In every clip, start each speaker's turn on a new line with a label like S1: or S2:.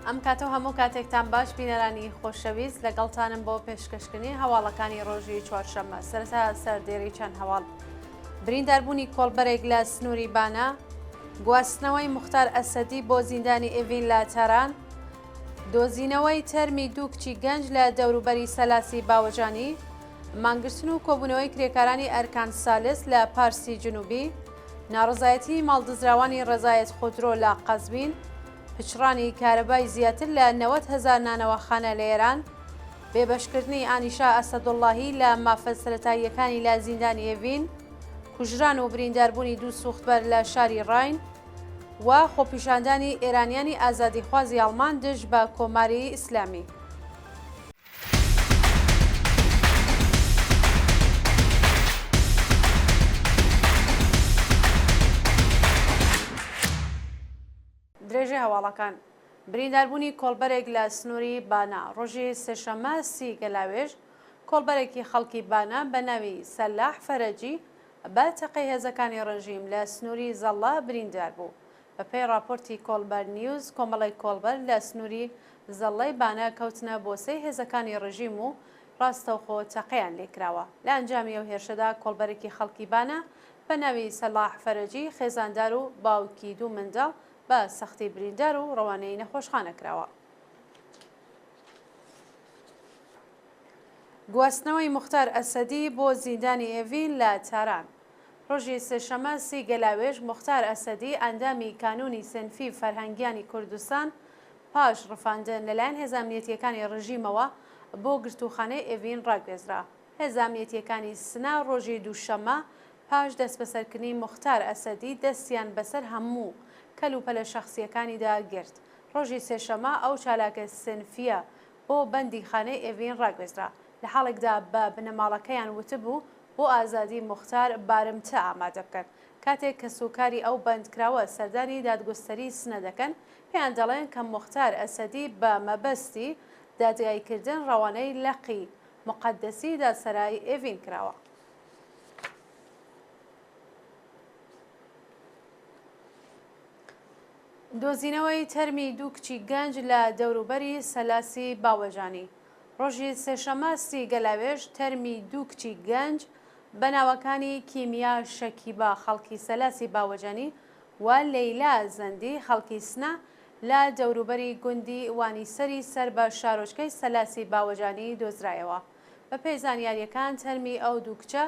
S1: ئەم کاتە و هەموو کاتێکتان باش بینەرانی خۆشەویست لەگەڵتانم بۆ پێشکەشکردنی هەواڵەکانی ڕۆژی چوارشەممە سەرەتا سەردێری چەند هەواڵ برینداربوونی کۆڵبەرێک لە سنووری بانە گواستنەوەی موختار ئەسەدی بۆ زیندانی ئێڤین لە تاران دۆزینەوەی تەرمی دوو کچی گەنج لە دەوروبەری سەلاسی باوەجانی مانگرتن و کۆبوونەوەی کرێکارانی ئەرکان سالس لە پارسی جنوبی، ناڕەزایەتیی ماڵدزراوانی ڕەزایەت خودرۆ لە قەزوین، پچڕانی کارەبای زیاتر لە 90 هەزار نانەواخانە لە ئێران، بێبەشکردنی ئانیشا ئەسەدوڵڵاهی لە مافە سەرەتاییەکانی لە زیندانی ئێڤین، کوژران و برینداربوونی دوو سوختبەر لە شاری ڕاین و خۆپیشاندانی ئێرانیانی ئازادیخوازی ئاڵمان دژ بە کۆماری ئیسلامی. درێژەی هەواڵەکان برینداربوونی کۆڵبەرێک لە سنووری بانە ڕۆژی سێشەممە سی گەلاوێژ کۆڵبەرێکی خەڵکی بانە بە ناوی سەلاح فەرەجی بە تەقەی هێزەکانی ڕژیم لە سنووری زەڵە بریندار بوو. بەپێی ڕاپۆرتی کۆڵبەر نیوز، کۆمەڵێک کۆڵبەر لە سنووری زەڵەی بانە کەوتنە بۆسەی هێزەکانی ڕژیم و ڕاستەوخۆ تەقەیان لێکراوە. لە ئەنجامی ئەو هێرشەدا کۆڵبەرێکی خەڵکی بانە بە ناوی سەلاح فەرەجی خێزاندار و باوکی دوو منداڵ بە سەختی بریندار و ڕەوانەی نەخۆشخانە کراوە. گواستنەوەی موختار ئەسەدی بۆ زیندانی ئێڤین لە تاران. ڕۆژی سێشەممە سی گەلاوێژ موختار ئەسەدی ئەندامی کانوونی سێنفی فەرهەنگیانی کوردستان پاش ڕفاندن لەلایەن هێزە ئەمنیەتییەکانی ڕژیمەوە بۆ گرتووخانەی ئێڤین ڕاگوێزرا. هێزە ئەمنیەتییەکانی سنە ڕۆژی دووشەممە پاش دەستبەسەرکردنی موختار ئەسەدی دەستیان بەسەر هەموو کەلوپەلە شەخسییەکانیدا گرت. ڕۆژی سێشەممە ئەو چالاکە سێنفییە بۆ بەندیخانەی ئێڤین ڕاگوێزرا. لە حاڵێکدا بە بنەماڵەکەیان وتبوو بۆ ئازادی موختار بارمتە ئامادە بکەن. کاتێک کەسوکاری ئەو بەندکراوە سەردانی دادگوستەری سنە دەکەن، پێیان دەڵێن کە موختار ئەسەدی بە مەبەستی دادگاییکردن ڕەوانەی لقی موقەدەسی دادسەرای ئێڤین کراوە. دۆزینەوەی تەرمی دوو کچی گەنج لە دەوروبەری سەلاسی باوەجانی. ڕۆژی سێشەممە سی گەلاوێژ تەرمی دوو کچی گەنج بە ناوەکانی کیمیا شەکیبا خەڵکی سەلاسی باوەجانی و لەیلا زەندی خەڵکی سنە لە دەوروبەری گوندی وانیسەری سەر بە شارۆچکەی سەلاسی باوەجانی دۆزرایەوە. بەپێی زانیارییەکان تەرمی ئەو دوو کچە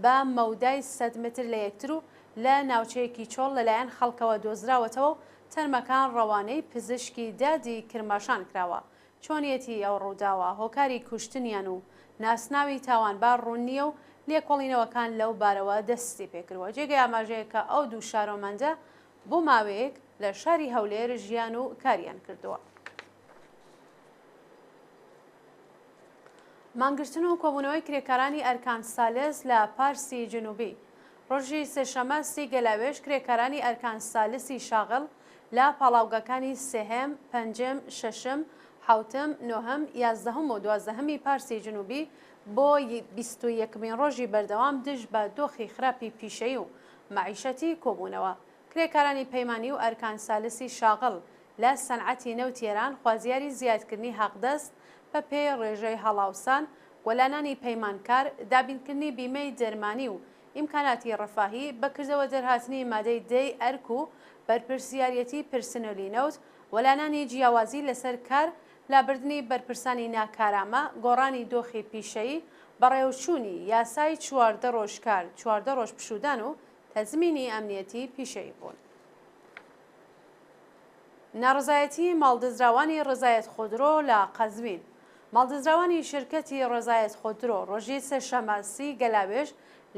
S1: بە مەودای 100 متر لە یەکتر و لە ناوچەیەکی چۆڵ لەلایەن خەڵکەوە دۆزراوەتەوە و تەرمەکان ڕەوانەی پزیشکی دادی کرماشان کراوە. چۆنیەتی ئەو ڕووداوە، هۆکاری کوشتنیان و ناسناوی تاوانبار ڕوون نییە و لێکۆڵینەوەکان لەو بارەوە دەستی پێکردووە. جێگەی ئاماژەیە کە ئەو دوو شارۆمەندە بۆ ماوەیەک لە شاری هەولێر ژیان و کاریان کردووە. مانگرتن و کۆبوونەوەی کرێکارانی ئەرکان سالس لە پارسی جنوبی ڕۆژی سێشەممە سی گەلاوێژ کرێکارانی ئەرکان سالسی شاغڵ لە پاڵاوگەکانی سێهەم، پەنجم، شەشم، حەوتم، نۆهەم، یازدەهەم و دوازدەهەمی پارسی جنوبی بۆ 21مین ڕۆژی بەردەوام دژ بە دۆخی خراپی پیشەیی و مەعیشەتی کۆبوونەوە. کرێکارانی پەیمانی و ئەرکان سالسی شاغڵ لە سەنعەتی نەوتی ئێران خوازیاری زیادکردنی حەقدەست بە پێی ڕێژەی هەڵاوسان، وەلانانی پەیمانکار، دابینکردنی بیمەی دەرمانی و ئیمکاناتی ڕەفاهی، بە کردەوە دەرهاتنی مادەی دەی ئەرک و بەرپرسیاریەتی پرسنۆلی نەوت، وەلانانی جیاوازی لەسەر کار، لابردنی بەرپرسانی ناکارامە، گۆڕانی دۆخی پیشەیی، بەڕێوچوونی یاسای 14 ڕۆژ کار، 14 ڕۆژ پشوودان و تەزمینی ئەمنیەتی پیشەیی بوون. ناڕەزایەتی ماڵدزراوانی ڕەزایەت خودرۆ لە قەزوین ماڵدزراوانی شرکەتی ڕەزایەت خودرۆ ڕۆژی سێشەممە سی گەلاوێژ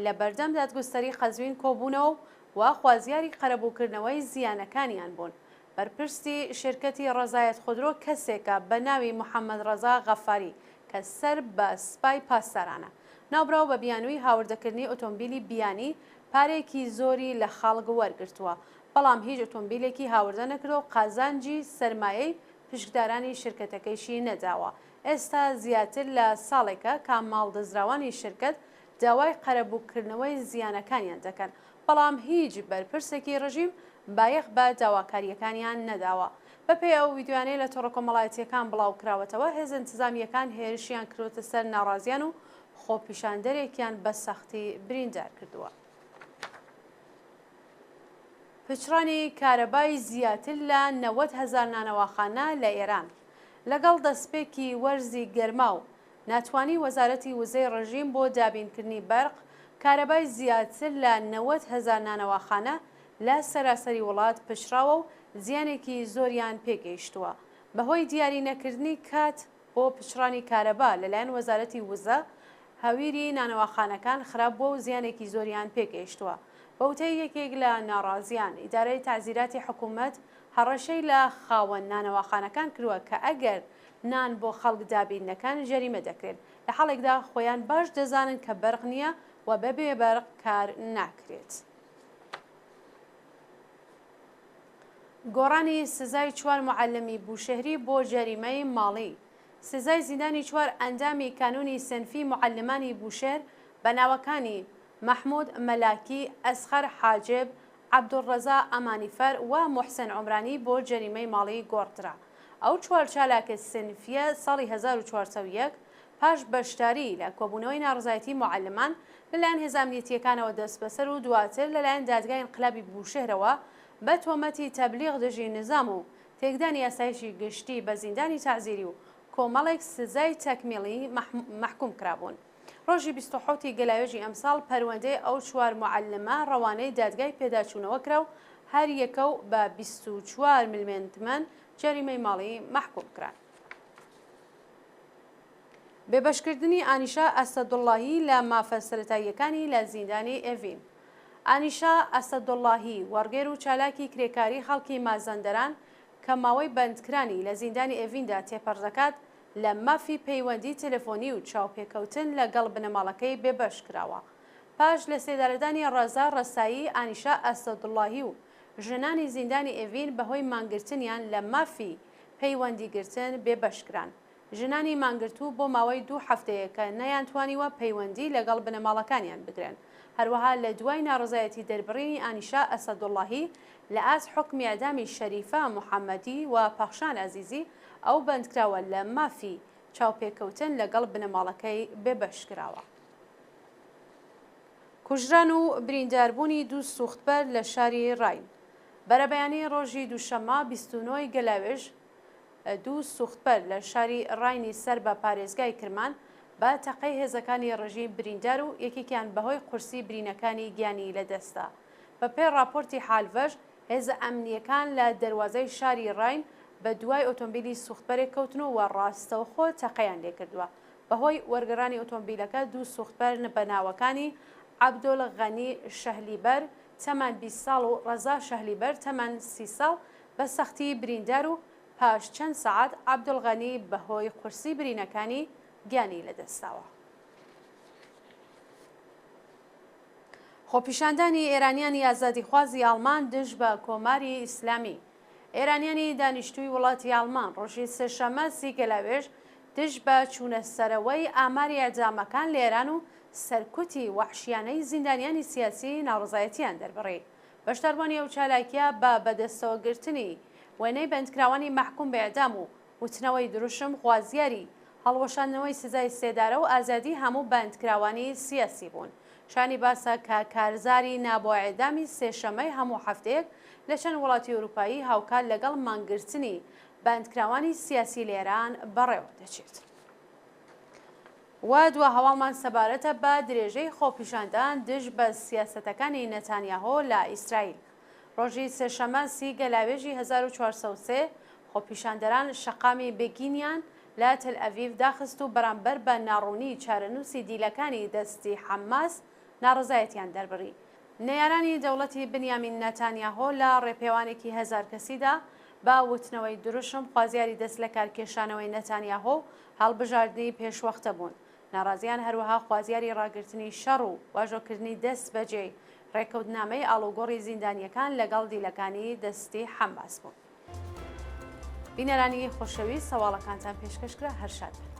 S1: لە بەردەم دادگوستەری قەزوین کۆبوونەوە و خوازیاری قەرەبووکردنەوەی زیانەکانیان بوون. بەرپرسی شرکەتی ڕەزایەت خودرۆ کەسێکە بە ناوی محەممەد ڕەزا غەفاری کە سەر بە سپای پاسدارانە. ناوبراو بە بیانووی هاوردەکردنی ئۆتۆمبیلی بیانی پارەیەکی زۆری لە خەڵک وەرگرتووە، بەڵام هیچ ئۆتۆمبیلێکی هاوردە نەکردووە و قازانجی سەرمایەی پشکدارانی شرکەتەکەیشی نەداوە. ئێستا زیاتر لە ساڵێکە کە ماڵدزراوانی شرکەت داوای قەرەبووکردنەوەی زیانەکانیان دەکەن، بەڵام هیچ بەرپرسێکی ڕژیم بایەخ بە داواکارییەکانیان نەداوە. بەپێی ئەو ویدیۆیانەی لە تۆڕە کۆمەڵایەتییەکان بڵاوکراوەتەوە، هێزە ئینتزامییەکان هێرشیان کردووەتە سەر ناڕازیان و خۆپیشاندەرێکیان بە سەختی بریندار کردووە. پچڕانی کارەبای زیاتر لە 90 هەزار نانەواخانە لە ئێران لەگەڵ دەستپێکی وەرزی گەرما و ناتوانی وەزارەتی وزەی ڕژیم بۆ دابینکردنی بەرق کارەبای زیاتر لە 90 هەزار نانەواخانە لە سەراسەری وڵات پچڕاوە و زیانێکی زۆریان پێگەیشتووە بەهۆی دیاری نەکردنی کات بۆ پچڕانی کارەبا لەلایەن وەزارەتی وزە، هەویری نانەواخانەکان خراپ بووە و زیانێکی زۆریان پێگەیشتووە. بە وتەی یەکێک لە ناڕازیان، ئیدارەی تەعزیراتی حکوومەت هەڕەشەی لە خاوەن نانەواخانەکان کردووە کە ئەگەر نان بۆ خەڵک دابین نەکەن جەریمە دەکرێن، لە حاڵێکدا خۆیان باش دەزانن کە بەرق نییە و بەبێ بەرق کار ناکرێت. گۆڕانی سزای چوار موعەلمی بوشێهری بۆ جەریمەی ماڵی سزای زیندانی چوار ئەندامی کانوونی سێنفی موعەلمانی بوشێهر بە ناوەکانی، مەحموود مەلاکی، ئەسغەر حاجب، عەبدولڕەزا ئەمانیفەر و موحسێن عومرانی بۆ جەریمەی ماڵی گۆڕدرا. ئەو چوار چالاکە سێنفییە ساڵی 1401 پاش بەشداری لە کۆبوونەوەی ناڕەزایەتی موعەلمان لەلایەن هێزە ئەمنیەتییەکانەوە دەستبەسەر و دواتر لەلایەن دادگای ئینقلابی بوشێهرەوە بە تۆمەتی تەبلیغ دژی نیزام و تێکدانی ئاسایشی گشتی بە زیندانی تەعزیری و کۆمەڵێک سزای تەکمیڵی مەحکووم کرابوون. ڕۆژی 27 ی گەلاوێژی ئەمساڵ پەروەندەی ئەو چوار موعەلمە ڕەوانەی دادگای پێداچوونەوە کرا و هەر یەکە و بە 24 ملمێن تمەن جەریمەی ماڵی مەحکووم کران. بێبەشکردنی ئانیشا ئەسەدوڵڵاهی لە مافە سەرەتاییەکانی لە زیندانی ئێڤین. ئانیشا ئەسەدوڵڵاهی، وەڕگێر و چالاکی کرێکاری خەڵکی مازەندەران کە ماوەی بەندکرانی لە زیندانی ئێڤیندا تێپەڕ دەکات، لە مافی پەیوەندی تەلەفۆنی و چاوپێکەوتن لە گەڵ بنەماڵەکەی بێبەش کراوە. پاش لەسێدارەدانی ڕەزا ڕەسایی، ئانیشا ئەسەدوڵڵاهی و ژنانی زیندانی ئێڤین بەهۆی مانگرتنیان لە مافی پەیوەندیگرتن بێبەش کران. ژنانی مانگرتوو بۆ ماوەی دوو هەفتەیە کە نەیانتوانیوە پەیوەندی لەگەڵ بنەماڵەکانیان بگرن. هەروەها لە دوای ناڕەزایەتی دەربڕینی ئانیشا ئەسەدوڵڵاهی لە ئاست حوکمی ئێعدامی شەریفە محەممەدی و پەخشان عەزیزی، ئەو بەندکراوە لە مافی چاوپێکەوتن لەگەڵ بنەماڵەکەی بێبەش کراوە. کوژران و برینداربوونی دوو سووختبەر لە شاری ڕاین. بەرەبەیانی ڕۆژی دووشەممە 29 ی گەلاوێژ، دوو سوختبەر لە شاری ڕاینی سەر بە پارێزگای کرمان بە تەقەی هێزەکانی ڕژیم بریندار و یەکێکیان بەهۆی قورسی برینەکانی گیانی لەدەستدا. بەپێی ڕاپۆرتی حالڤەش، هێزە ئەمنییەکان لە دەروازەی شاری ڕاین بە دوای ئۆتۆمبیلی سوختبەرێک کەوتن و ڕاستەوخۆ تەقەیان لێکردووە. بەهۆی وەرگەڕانی ئۆتۆمبیلەکە دوو سوختبەر بە ناوەکانی عەبدولغەنی شەهلیبەر تەمەن 20 ساڵ و ڕەزا شەهلیبەر تەمەن 30 ساڵ بە سەختی بریندار و پاش چەند سەعات عەبدولغەنی بەهۆی قورسی برینەکانی گیانی لەدەستداوە. خۆپیشاندانی ئێرانیانی ئازادیخوازی ئاڵمان دژ بە کۆماری ئیسلامی ئێرانیانی دانیشتووی وڵاتی ئاڵمان ڕۆژی سێشەممە سی گەلاوێژ دژ بە چوونە سەرەوەی ئاماری ئێعدامەکان لە ئێران و سەرکوتی وەحشیانەی زیندانیانی سیاسی ناڕەزایەتییان دەربڕی. بەشداربووانی ئەو چالاکییە بە بەدەستەوەگرتنی وێنەی بەندکراوانی مەحکووم بە ئێعدام و وتنەوەی دروشم خوازیاری هەڵوەشاندنەوەی سزای سێدارە و ئازادی هەموو بەندکراوانی سیاسی بوون. شانی باسە کە کارزاری نا بۆ ئێعدامی سێشەممەی هەموو هەفتەیەک لە چەند وڵاتی ئورووپایی هاوکات لەگەڵ مانگرتنی بەندکراوانی سیاسی لە ئێران بەڕێوە دەچێت. و دوا هەواڵمان سەبارەتە بە درێژەی خۆپیشاندان دژ بە سیاسەتەکانی نەتانیاهۆ لە ئیسرائیل. ڕۆژی سێشەممە سی گەلاوێژی 1403 خۆپیشاندەران شەقامی بێگینیان لە تەلئەڤیڤ داخست و بەرامبەر بە ناڕوونی چارەنووسی دیلەکانی دەستی حەماس ناڕەزایەتیان دەربڕی. نەیارانی دەوڵەتی بنیامین نەتانیاهۆ لە ڕێپێوانێکی هەزار کەسیدا بە وتنەوەی دروشم خوازیاری دەست لەکارکێشانەوەی نەتانیاهۆ و هەڵبژاردنی پێشوەختە بوون. ناڕازیان هەروەها خوازیاری ڕاگرتنی شەڕ و واژۆکردنی دەستبەجێی ڕێککەوتنامەی ئاڵوگۆڕی زیندانییەکان لەگەڵ دیلەکانی دەستی حەماس بوون. بینەرانی خۆشەویست سەواڵەکانتان پێشکەش کرا هەر شاد بن.